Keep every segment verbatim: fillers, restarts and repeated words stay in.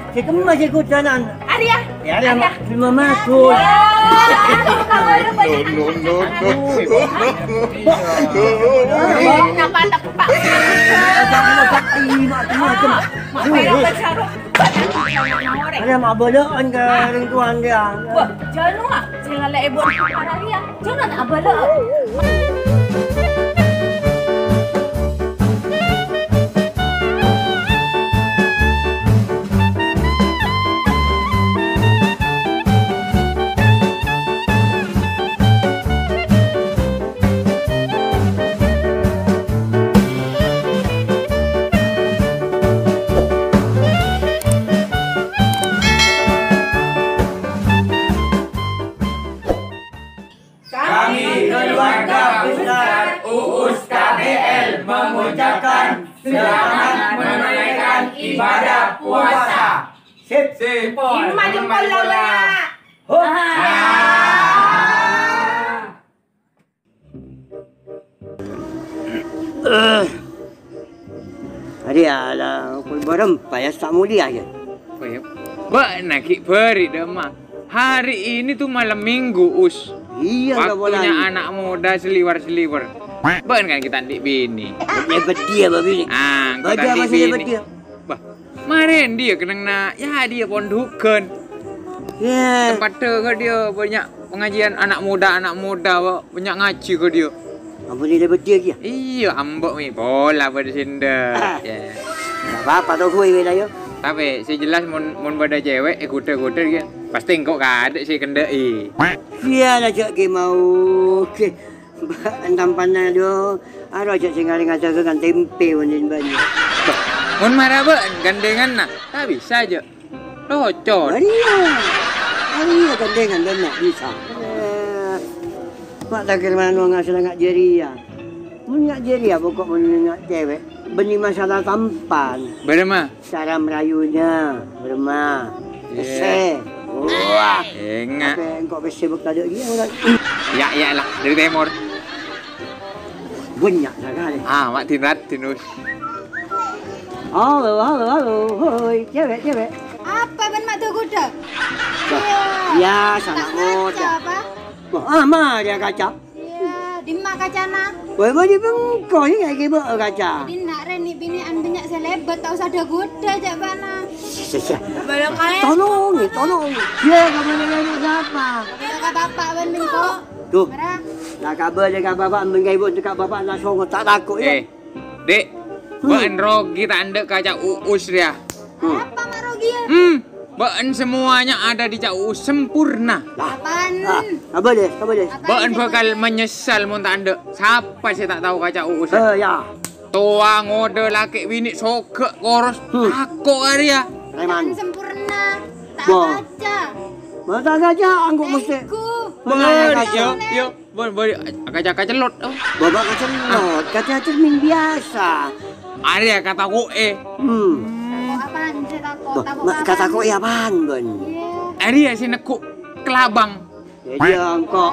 Sè kemma sè kudanan? Arèya. Yâ, arèya, Arèya. Ma-, cuma masuk. Wah, kamu lupa. No, no, no, no. Kenapa tepak? Macam-macam. Mak, mak, mak. Arèya, mak, bâlâ'ân ka rèng towana dia. Wah, jhâ' nuwâ. Sè ngalè'è bân para rèya. Jhâ' nuwâ ta' abâlâ. Kami keluarga besar Uus K B L mengucapkan selamat menunaikan ibadah puasa. Sip. Sip. Lima jempol lawannya. Hop. Ah. Eh. Arèya la, kol barem, payas ta' molèya, yâ. Apa, yâ? Bâ'na ghi' bâri' dâ' emma. Hari ini tuh malam minggu, Us. Iyâ, nggak boleh. Waktunya anak muda seliwer-seliwer. Bâ'na kan kita andi' binè. Lebih pedih ya, Babi, nih. Ah, kita andi' binè. Bâdâ apa sih lebih pedih? Bah, marèn dia kenang na, ya dia pondokan. Yâ. Tempat dâ' dia banyak pengajian anak muda, anak muda, Pak. Bânnya' ngajhi ka dia. Ampon, iyâ, bâdâ kèya? Iyâ, ambo' mè' pola bâdâ sè endâ'. Ah. Yâ. Nggak apa-apa, to, gue, gue, ayo. Tapè sè jelas mon, mon bâdâ cewek èghuda-ghuda kèya, pastè engko' kadâ' sè èkendâ'i. Iyâ, la, jhâ' kè mau. Oke. Bâ'en tampanna, do. Aro jhâ' sè ngarè ngajhâgâ kan tempe, mon bânnya'. Bah, mon mara bâ'en gandènganna, ta' bisa, jhâ'. Locot. Arèya. Arèya gandèngan bânnya' bisa. Eh, ma' takèr manowa ngasal nga' jârèya. Mon nga' jârèya pokok mon nga' cewek, bânnè masalah tampan. Bârâmma? Cara merayunya, bârâmma? Iyâ. Pèssè. Wah. Enga'. Tapè engko' pèssè bâkal dâ' iyâ, ora? Iyâ, iyâ, la, dâri tèmor. Bânnya' sakalè. Ah, ma' dinat, dinus. Halo, halo, halo. Hoi, cewek, cewek. Apa bân ma' dâ-ghuda? Wah, iyâ, sana ta' ngoca' apa? Wah, ah, ma' dia kaca. Iyâ, dimma kacana? Wah, bâdâ bengko sih kayak gitu kaca. Dinna' rè nè' binè'an bânnya' sè lèbât, ta' osa dâ-ghuda jhâ' bâ'na. Sè, sè, sè. Tolong, tolong. Iyâ, kamu nanya siapa? Ka bapa' bân bengko. Tuh. Mara. La kabâlâ ka bapa' bân ka ibu, ka bapa' la songo, ta' tako', yâ. Eh. Dek, hmm, bâ'en rogi ta' endâ' ka ca' Uus rèya. Hmm. Apa ma' rogi, yâ? Hmm, bâ'en semuanya ada di ca' Uus sempurna. Lah. Apaan? Ah, apa deh? Apa deh? Apaan? Bâ'en bakal menyesal mon ta' endâ'. Sapa sè ta' tao ka ca' Uus? Eh, ya. Towa, ngodâ, lakè' binè', soghâ', koros, hmm, tako' arèya. Preman. Apaan sempurna? Ta' kaca. Ma' ta' kaca, anggo mesti. Tengku. Bâ'en, yo, yo. Bon, bon, kaca-kaca cellot, oh. Bâbâ kaca cellot, kaca cermin biasa. Arèya katako'è. Hmm. Tako' apaan sih, tako'? Bâh, tako' ma' apaan? Katako'è apaan, Bon? Iya. Arèya sè neggu' kelabang. Ya, dia engko'.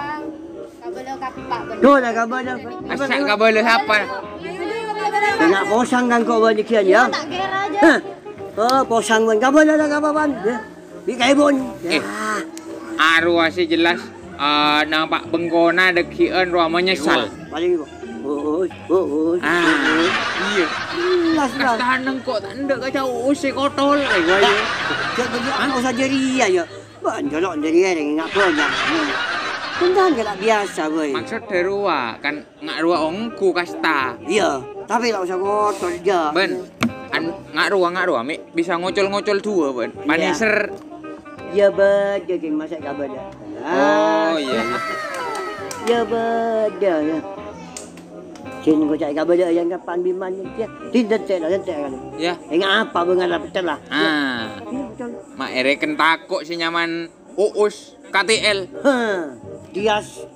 Kabâlâ kappa', Bon. Duh, dah kabâlâ. Masa kabâlâ sapa? Kena posang kan kok banyak kian, ya? Tak kira aja. Hah? Oh, posang, Bon. Kabâlâ dah kappa', Bon. Ya. Bi' kaè, Bon. Eh, arowa sè jelas, eh, nampa' bengkona dâgghi'ân rowa menyesal. Paling kok. Uus, uus, ah, uus. Iyâ. Jelas, jelas. Kastaneng kok ta' endâ' ka ca' Uus sè kotol, eh, gua, ya. Hah? Jhâ' bâgi ana' osa jârèya, ya. Bân jolok jârèya, rèng nga' bânnya'. Bhunten, ghi' la' biyasa, boy. Maksod dâ' rowa, kan nga' rowa ongghu kasta. Iyâ, tapè la' osa kotol, jhâ'. Bân, an-, nga' rowa, nga' rowa, mè' bisa ngocol-ngocol duwâ, bân. Iyâ. Paneser. Iyâ, bâdâ, Cing, masa' kabâdâ. Oh, iyâ, iyâ. Iyâ, bâdâ, ya. Cing, kok ca' kabâdâ, ya, kapan biman, ya. Di dente' la, dente' kan. Iyâ. Enga' apa bângal la pètèr la. Ah. Iyâ, betul. Ma' èrèken tako' sè nyaman Uus, K T L. Hah, Dias.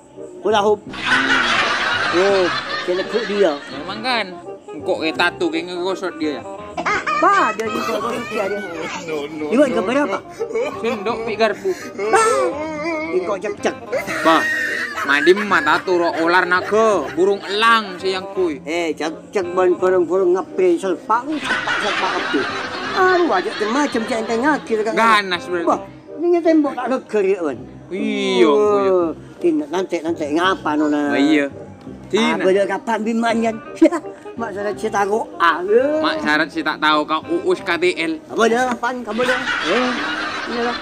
Hula hoop. Oh, sè neggu' dia. Memang kan, engko' kè tatu kè ngegosot dia, ya. Bah, dia juga gosot dia, dia. Iwan ke berapa? Sendok pi garpu. Bah, engko' cek-cek. Bah, ma' dimma tatu ro olar naga, burung elang sè yang kui. Eh, cek-cek bân burung-burung ngepri selpak, selpak, selpak kabeh. Anu, ajâ' macem-macem cè' entèngngaghi, kan? Ganas, berarti. Wah, ini tembok tak geger, ya, Wan. Iya, wah, iya. Tina, nanti, nanti, ngapa, Nona? Oh, iya. Tina. Abâ' kapan bi' manjân? Mak Sarat sè tako', ah. Mak Sarat sè ta' tao ka Uus K T L. Abâ' kapan, abâ'. Eh, iya lah.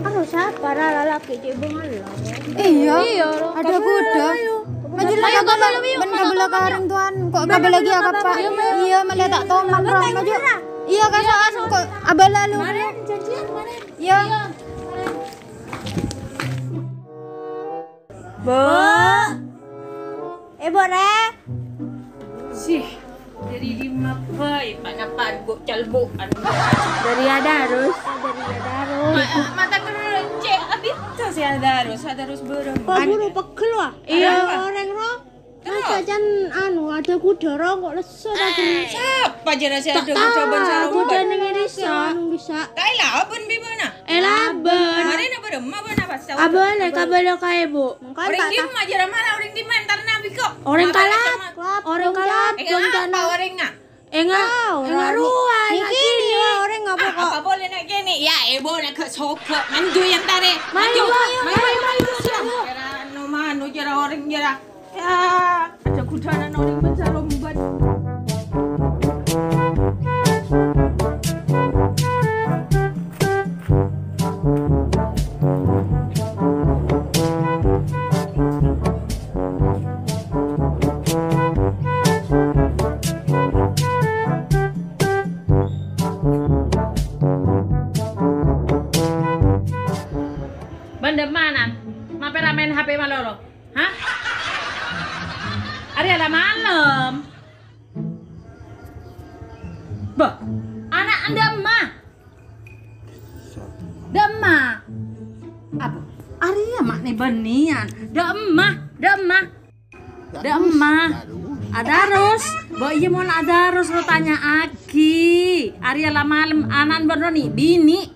Anu, sapa ra lalakè cè' bengalla? Iya. Iya, ada kuda. Maju lah, ayo, kabâl, ayo, ben kabâl ka orèng towan. Kok kabâl lagi ya, Kak? Iya, malah tak toman, Bro. Maju. Iya, Kak, soal kok abâ' lalu. Iya. Bu. Eh, Bu, rè. Sih, dâri dimma bhâi, pa-, napa bu calbu'an? Dâri Adarus. Dâri Adarus. Ma-, mata kerrèng cè' abit sè Adarus, Adarus bârâng. Kok buru pegel, wah? Iya. Ada apa? Orèng ro. Terus? Masa can, anu, ada kuda ro kok lesu ta, Bun? Sapa jârèya sè ada kuda bân saromban? Kuda neng desa, neng desa. Kaè labân bi' bâ'na? Eh, labân. Marèna bârâmma bâ'na pas saudara? Abâ' lè, kabâl ka ibu. Orèng dimma jârèya, mara orèng dimma entarna bi' kok. Orèng kalap. Orèng kalap. Enga' apa orèngnga? Enga', enga' rowa, enga' kènè'. Orèng apa kok? Apa boleh enga' kènè'? Ya, ibu enga' sogok. Manjâ yâ entarè. Manjâ. Manjâ, manjâ, manjâ. Jârèya anu, manu, jârèya orèng, jârèya. Ya, ada kuda neng orèng bân saromban. Bâ'na dâ' emma, Nan? Ma' pèra' maèn H P malolo? Hah? Arèya la malem. Bâh, ana' dâ' emma? Dâ' emma? Apa? Arèya ma' nè-bânnèyan. Dâ' emma, dâ' emma. Dâ' emma. Adarus. Bâh, iyâ mon Adarus lo tanya'aghi. Arèya la malem, ana'na bâ'na nè binè'.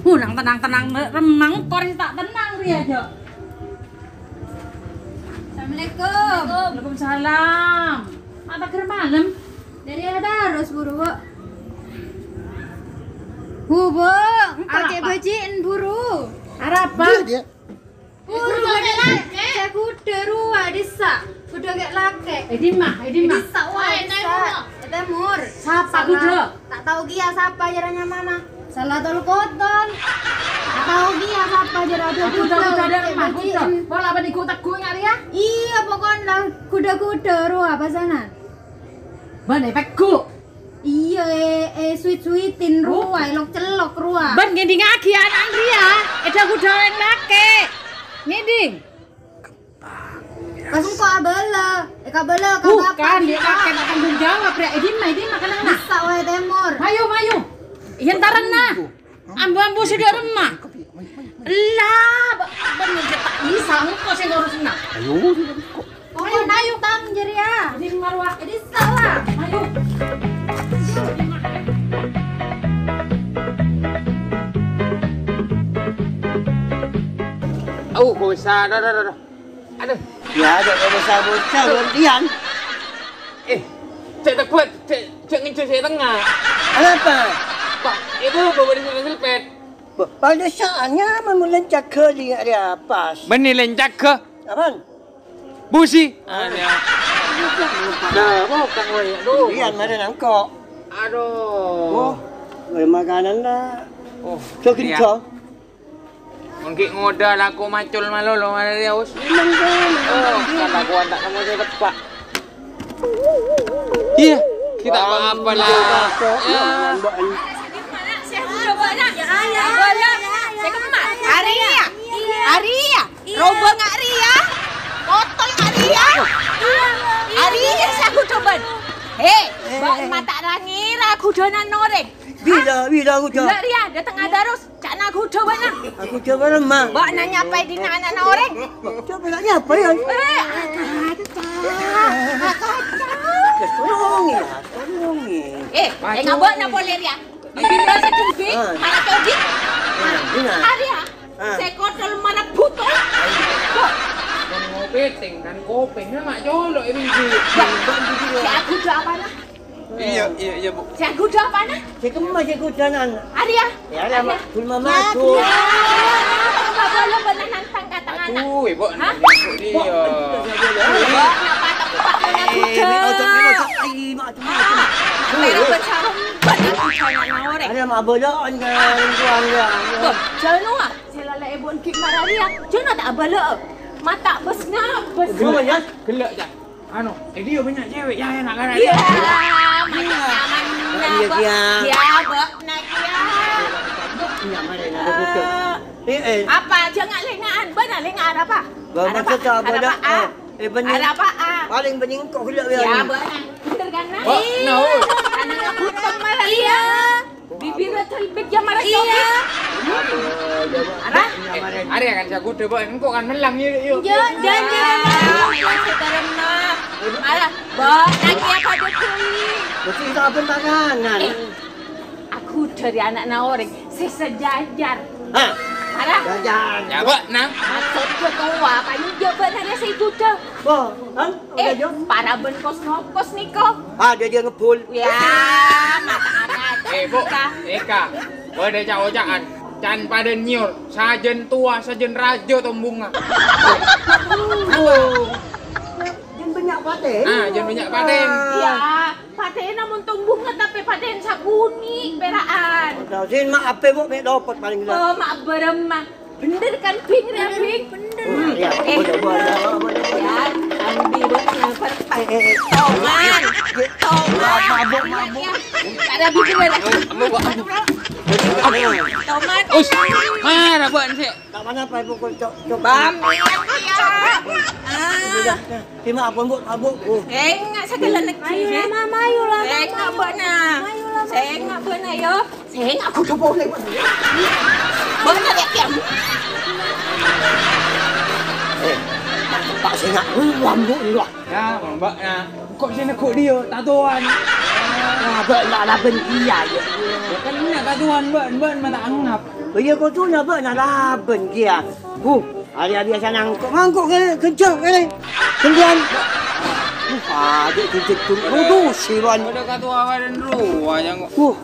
Huh, nang tennang-tennang remmang, kor ta' tennang rèya, Jo. Assalamualaikum. Waalaikumsalam. Ma' pager malem? Dâri Adarus, buru, Bu. Bu, Bu, engko' cè' bâji'en, buru. Arapa? Dia, dia. Buru, sè kuda rowa dissa'. Kuda kè' lakè'. È dimma, è dimma? Dissa', wah, dissa'. È tèmor. Sapa kuda? Ta' tao kèya sapa jârèya nyamana. Salatul Koton. Ta' tao kèya sapa jârèya. Kuda, kuda, kuda. Pola bâdâ ghu-tegghu nga' rèya? Iyâ, pokokna kuda-kuda rowa pasana. Bâ'na èpegghu'. Iyâ, è, è suwit-suwitin rowa, èlok-cellok rowa. Bân ngèdingngaghi ana'na rèya, è dâ' kuda orèng lakè'. Ngèding. Pas engko' abâlâ, è kabâlâ ka bapa'. Bukan, dia kakek nak tanggung jawab, rè. È dimma, è dimma, kenang, nak. Dissa' wae tèmor. Mayu, mayu. Iyâ, entaran, nah. Ambu-ambu sè dâ' remma. Ella, ba-, bân ta' bisa, engko' sè ngurusna. Ayo, ayo. Ayo, ayo, tang jârèya. Di marwa. Di sala. Ayo. Au, kok bisa. Dah, dah, dah, dah. Aduh. Ya, ada kok bisa bocah, gantian. Eh, cè' tebbhât, cè', cè' ngenco sè tengnga. Anapa? Pak, ibu bawa di sana selpet. Ba-, pada saatnya memulai jaga di hari apa? Bânnè lèncagghâ. Apaan? Busi. Ah, ya. Dah, bukan, woi. Aduh. Iya, mari nangko. Aduh. Oh, boleh makanan lah. Oh, so iya. Kencang. Mangkè ngodâ lako macul malolo, mara dia, Us. Emang kan? Oh, kata gua tak nemu sè teppa'na. Iya, kita apa-apa lah. Ya. Arèya, arèya, roba nga' rèya, botol nga' rèya. Arèya sè aku cobâ. He, bâ'na ma' ta' ra-ngèra ghudhâna orèng. Bila, bila aku cobâ. Bila rèya, dâteng adarus. Ca'na aku cobâ, nang. Aku cobâ, Ma. Bâ'na nyapaè dinna' ana'na orèng. Cobâ la nyapa, ya? Eh, akaca. Akaca. Tolongè, ya, tolongè. Eh, enga' bâ'na polè rèya. Bibirra sè jembhi, ah, mara codi. Ah, benar. Arèya, ah, sè kotol mara butol. Kok? Ngopètèng kan kopèng, ma' colo' è bingkir. Sè aghudhu apana? Iyâ, iyâ, iyâ, Bu. Sè aghudhu apana? Sè kemma sè ghudhunan. Arèya. Iyâ, arèya, Ma. Bulma madu. Iyâ, iyâ. Apa bâlâ bâ'na nantang ka tengnga'na? Aduh, Ibu. Hah? Ibu, iyâ. Napa teppa' bâ'na ghudhu? Eh, ini otot, ini otot. Ai, ma', cuma, cuma. Pero bersarung bâ'na ghudhu anak orèng. Arèya ma' bâlâ'ân ka lingkungan, ya. Bâh, jhâ' no'a. Sè lalè' èbun ghi' mararèya, jhâ' ta' abâlâ'â. Mata bes-ngabes. Ghellâ', Jan. Ghellâ', Jan. Anu, è, dhiyâ bânnya' cewek, ya, enak kan? Iyâ, macam nyaman. Iyâ, Bâ. Iyâ, Bâ, nah, iyâ. Iyâ, mare, nah, betul. Eh, eh. Apa? Jhâ' nga'-lènga'an. Bâ'na lènga'an apa? Bâ, maksud apa, Bâ? Arapa, ah? Eh, eh, bânnya'. Arapa, ah? Palèng bânnya' engko' ghellâ', ya. Iyâ, Bâ, nah. Bhender kan, nah? Bâ, nah, oi. Ana'na butong mararèya. Bibirra talbit ya marè. Iyâ. Arah? Eh, arèya kan sè aghudhu, Bâ. Engko' kan mellang, yuk, yuk. Jhâ', jhâ', jhâ'. Arah, Bâ, nangèng apa dukui? Mesti itu apa tanganan? Eh, aghudhu dâri ana'na orèng sè sajhâjhâr. Hah? Arah? Sajhâjhâr. Ya, Bâ, nah. Maksud ghâ' towa, apa enjâ' bâ'na rèya sè aghudhu? Wah, kan? Eh, para bân kos-ngokos nèko. Ah, dia, dia ngebul. Ya, mata arat. Eh, Bu, Eka. Bâdâ ca'-oca'an. Can padâ nyèyor. Sajân towa, sajân rajâ tombungnga. Oh. Jân bânnya' patèn. Ah, jân bânnya' patèn. Ah. Ya, patènna mon tombungnga, tapè patèn sabunè', pèra'an. Tao, sin, ma' apa, Bu, mè' lopot palèng gila. Oh, ma' bârâmma. Bhender kan, Bing, rè, Bing? Bhender. Hmm, ya, eh, boleh, boleh, boleh, boleh. Ya, ambi bosnya, Pak. Eh, eh, eh. Toman. Toman. Mabuk, mabuk. Ada bibir ada. Mabuk, mabuk. Toman. Us, marah, Bu, sih. Tak mana apa, Bu, kok, cok, cok. Bam, iya, iya. Ah. Terima apa, Bu? Mabuk, Bu. Eh, enggak, saya kena negeri, mayu, eh. Mama, mayu lah, Mama. Eh, enggak, Bu, nah. Mayu lah, Mama. Saya enggak, Bu, nah, yo. Sènga' aghudhu polè. Bâ'na lè'èk, ya. Eh, ta' sènga' ruwam, Bu, ruwam. Ya, Mbak, ya. Kok sè neggu' dhiyâ, tatowan? Wah, bâ'na labân kèya, ya. Ya, kan iyâ tatowan, Mbak, Mbak, mata angap. Oh, iyâ, kodhuna bâ'na labân kèya. Huh, arèya biyasa nangko', ngangko' kè, kencèng kèrè. Kencèng. Huh, adâ' kencèng, kencèng. Aduh, siwan. Padâ katowa bâreng rowa, ya, kok. Huh.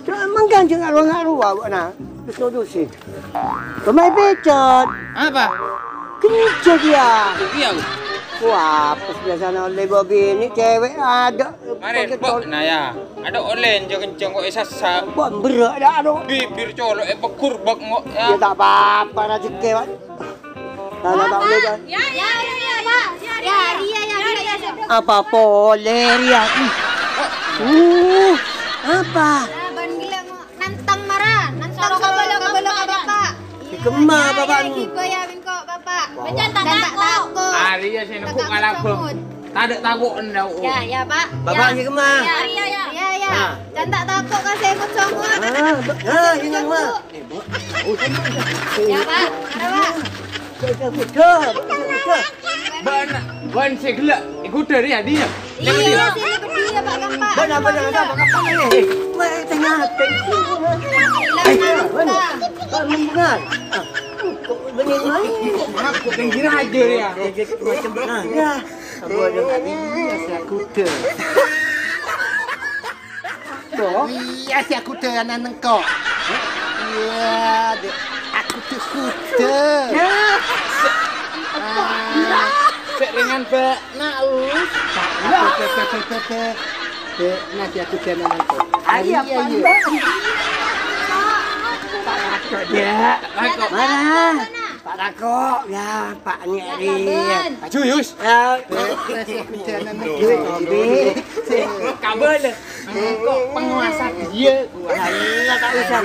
Mangkana jhâ' nga' rowa-nga' rowa, bâ'na. Terus nudusi. Pemain pecot. Apa? Kencèng kèya. Iya, Bu. Wah, pas biyasana ollè bâbinè' cewek adâ'. Mare, Bu, nah, ya. Adâ' ollè jhâ' kencèng kok èsassa. Wah, berrâ' adâ', adâ'. Bibir colo' èpegurbâk kok, ya. Ya, ta' apa-apa, rajhekkè, Pak. Nah, nah, tak boleh, Pak. Ya, ya, ya, ya, Pak. Ya, ya, ya, ya, ya, ya. Apa polè, Ria? Uh, apa? Ya, bân gila, nantang mara, nantang kabâlâ, kabâlâ, Bapak. Kemma, Bapak? Iya, iya, Bapak. Jangan tak tako'. Arèya sè neggu' kalabâng. Tadâ' tako' enḍâ', oh. Ya, ya, Pak. Bapak, ya, kemma? Ya, ya, ya. Ya, ya. Nah. Jangan tak tako' ka sè ngot-songot. Ah, ba-, ah, ini, Mak. Eh, Mbak. Ya, Pak. Ada, Pak. Cek, cek, cek. Bân, bân sè ghellâ', èghudhâ rèya, dhiyâ. Iya, sini berdiri, Pak, kan, Pak. Bân apa, bân apa, bân apa, eh, eh. Wah, tengah, tengah. Eh, bân, bân, bân. Ah, kok bân ini? Kok pinggir aja, ya? Macam, nah, ya. Abu ada tadi, ya, saya kuda. Iya, sè aghudhâ ana' nengko'. Iya, dek. Aku tuh kuda. Ya. Ah, sè ringan, Mbak. Nah, us. Dek, dek, dek, dek, dek. Dek, nah, sè aghudhâ ana' nengko'. Ayo, iya, Pak, iya. Mbak. Pak, Pak, ya. Pak, Pak. Mana? Pak Tako', ya, Pak Nyeri. Maju, Yus. Ya. Kabel. Kok penguasa dia? Iya, tak usah.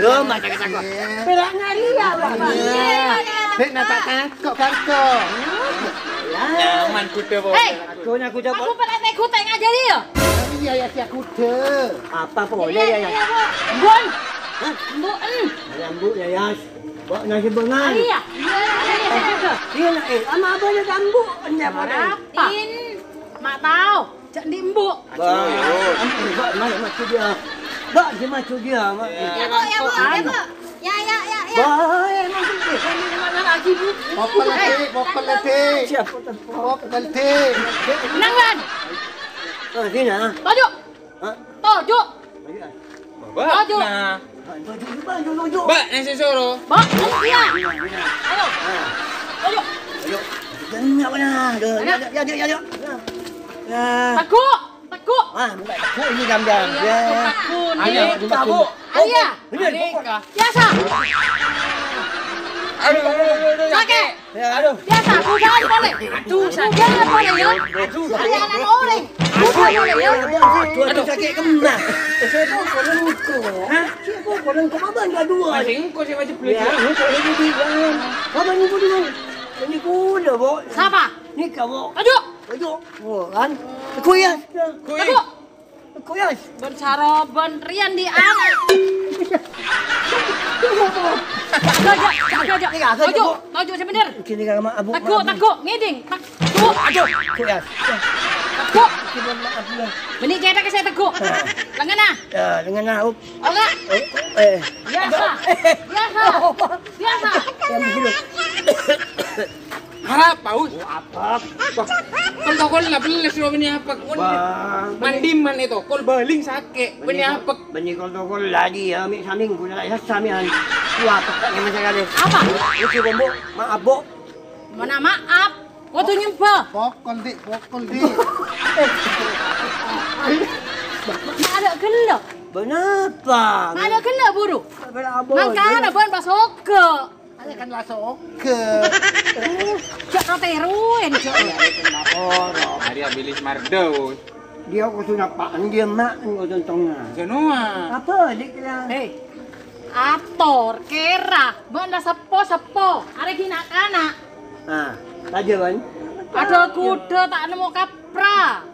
Lo, Pak Tako'. Pelaknya dia, Pak. Iya. Dek, napa tako', Karko? Nyaman kuda, Pak. Hei. Aku nyaku coba. Aku pernah naik kuda yang aja dia. Iya, ya, si kuda. Apa boleh ya, ya? Iya, Bu. Bun. Hah? Bun. Ada Bu ya, Yas. Bâ'na sè bângal. Iya. Iya, iya, iya, iya. Iya, nah, eh, ama abâ'na tambu, enjâ' marè. Apa? Din, ma' tao, jhâ' andi' embu'. Bâ, eh, bâ', maju dia. Bâ', dia maju dia, maju. Ya, Bu, ya, Bu, ya, Bu. Ya, ya, ya, ya. Bâ, eh, maju dia. Pokel, Dik, pokel, Dik. Siap. Pokel, Dik. Menang, Wan. Ah, sini, ah. Toju'. Hah? Toju'. Mbak, toju'. Nah. Toju', toju', toju'. Mbak, nasi soro. Mbak, iya. Ayo. Toju'. Ayo. Jangan, jangan, jangan. Ayo. Ya, ya, ya, ya. Ya. Teguk. Teguk. Ah, bukan teguk ini, Jam, Jam. Iya, ya. Teguk. Ayo, ayo, teguk. Ayo. Ini, Alika. Biasa. Aduh, aduh, aduh, aduh, sakit. Sakit. Ya, aduh. Biasa, bukan boleh. Aduh, sakit. Bukan boleh, ya. Aduh, sakit. Saya anak orang. Bukan boleh, ya. Aduh, aduh, sakit kemah. Saya tuh kolengko. Hah? Saya tuh kolengko. Apa nggak dua? Masih engko saya wajib beli. Ya, engko ini di dalam. Apa ini, Bu, di mana? Ini kuda, Bu. Siapa? Ini kamu. Aduh. Aduh. Bukan. Aku ya. Aku ya. Aku ya. Bân saro bân riyan di ana. Aja, aja, aja. Iya, aja, Toju', Bu. Toju' sè bhender. Gini, Kak, maaf, Bu. Teguk, maaf, Bu. Teguk, ngèdhing. Teguk. Aduh, aku ya. Teguk. Gimana, maaf, Bu. Bânnè cèthak sè teguk. Nah. Lengan, ah. Ya, lengan, ah, Bu. Oke. Eh. Biasa. Biasa. Biasa. Ya, begitu. Harap, Paus. Oh, apa? Wah, kan tokol lah beles lo ini apa? Bang. Mandi man itu, kol baling sakit. Ini apa? Bânnè kol tokol lagi ya, mi saming guna ya samian. Wah, apa tak nyaman sekali. Apa? Itu bombo, maaf, Bu. Mana maaf? Kudu nyembah. Pokol, Dik, pokol, Dik. Ada gelo. Kenapa? Ada gelo, buru. Kenapa, Bu? Mangkana bân pas oga. Ayo kan langsung oke. Cek rote ruin, cek. Lapor. Hari abilis Mardaus. Dia kudu napaan dia mak, kudu tengah. Janoa. Apa, Dik, ya? Hei, ator, kera, bân la seppo-seppo, arè ghi' na'-kana'. Ah, tajâ, Wan. Ada kuda, tak nemu kapra.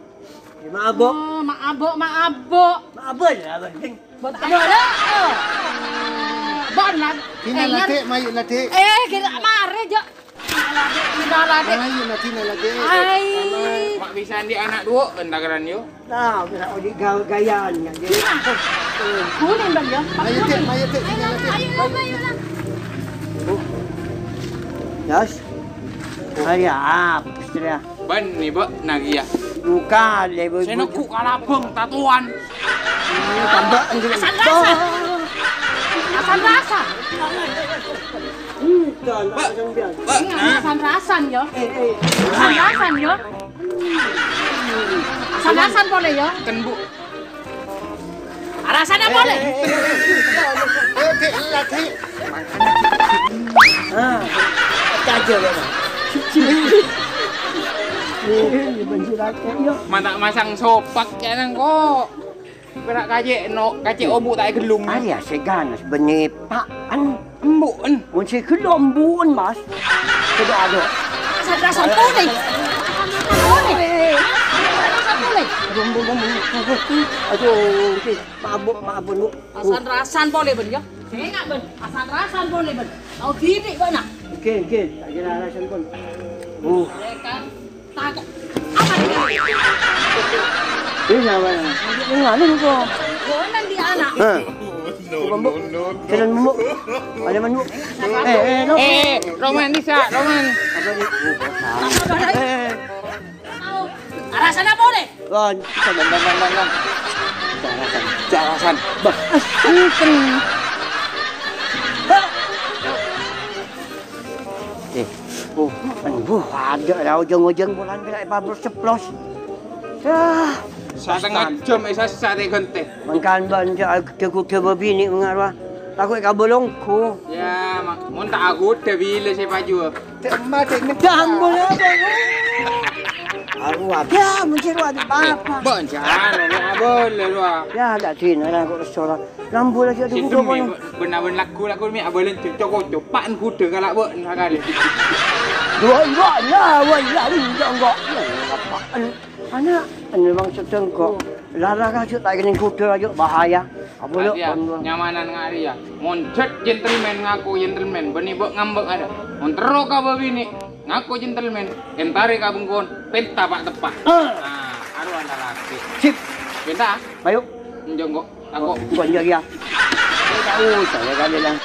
Ya, maaf, Bu. Oh, maaf, Bu, maaf, Bu. Maaf, Bu, ya, Wan. Bâ'na la, oh. Bâ'na la. Dina la, Dik, mayu la, Dik. Eh, kira mare, Jo. Dina la, Dik, dina la, Dik. Mayu la, dina la, Dik. Ai. Mak bisa andi' ana' duwâ' entakaran, yo. Nah, bisa odi gawe gayaan, ya, Dik. Kuning, Bang, ya. Mayu, Dik, mayu, Dik, dina la, Dik. Ayo, ayo, ayo, ayo. Oh. Yas. Ayo, apa, Dik, ya? Bânnè, Bâ', na kèya. Bukan, lè, Bu. Sè neggu' kalabâng tatoan. Tambah, anjing. Asan-rasan. Asan-rasan. Bukan, Bâ', Bâ', nah. Asan-rasan, yo. Eh, eh. Asan-rasan, yo. Asan-rasan polè, yo. Ten, Bu. Arasana polè. Eh, eh, eh, eh, eh, Dik, la, Dik. Ah, caja, ya. Mana masang sopak, ya, nang, kok. Kena kaje, no, kace obu' ta' ègellung. Arèya sè ganas bânnè pa'en. Embu'en. Mon sè ghellâ' embu'en, Mas. Aduh, aduh. Asan-rasan polè. Polè. Asan-rasan polè. Aduh, embu', embu', embu'. Aduh, oke. Mabuk, mabuk, Bu. Asan-rasan polè, bân, ya. Sènga', bân. Asan-rasan polè, bân. Tao diri, bân, nah. Oke, oke. Tak kira alasan, pon. Uh. Mereka Tako'. Apa nih? Ini apa? Ini nganu kok. Bonan di anak. Hah? Coba, Bu. Jalan, Bu. Ada, Man, Bu. Eh, eh, no. Eh, Roman, bisa, Roman. Apa nih? Eh. Arasana polè. Ron, bisa, Bang, Bang, Bang, Bang, Bang. Jarasan, jarasan. Bah, enten. Eh, oh, aduh, ada lah ojang-ojang bulan kena pabur ceplos. Yah, satengah jam, eh, saya sate genteh. Mangkana bân, ja, gede-gede bâbinè' mengarwa. Tako' kabolongku. Ya, mak, mon ta' aku udah bila saya paju. Cek emak, cek ngedang, boleh apa? Aku apa? Ya, mencari apa? Bân, jangan, boleh, boleh, lu, ah. Ya, tak sini, lah, kok seorang. Lambu lagi ada kuda kono. Benawan lagu-lagu mi abalen cocok-cocok. Pa'en kuda kala' bâ' sakali. Dua, dua, nah, wah, iya, iya, enggak, enggak. Pa'en. Ana', ana' bang sedeng kok. Lara ka jhâ' ta' kènèng kuda aja bahaya. Apa lo? Nyamanan ngari ya. Mon jhât gentleman ngaku gentleman, bânnè bâ' ngambek ada. Mon terro ka bâbinè', ngaku gentleman, entare ka bengkon, penta pa' teppa'. Nah, aru ana' laki. Sip. Penta? Ayo. Enjong kok. Tako'. Bukan jadi ya. Tahu saya kan bilang.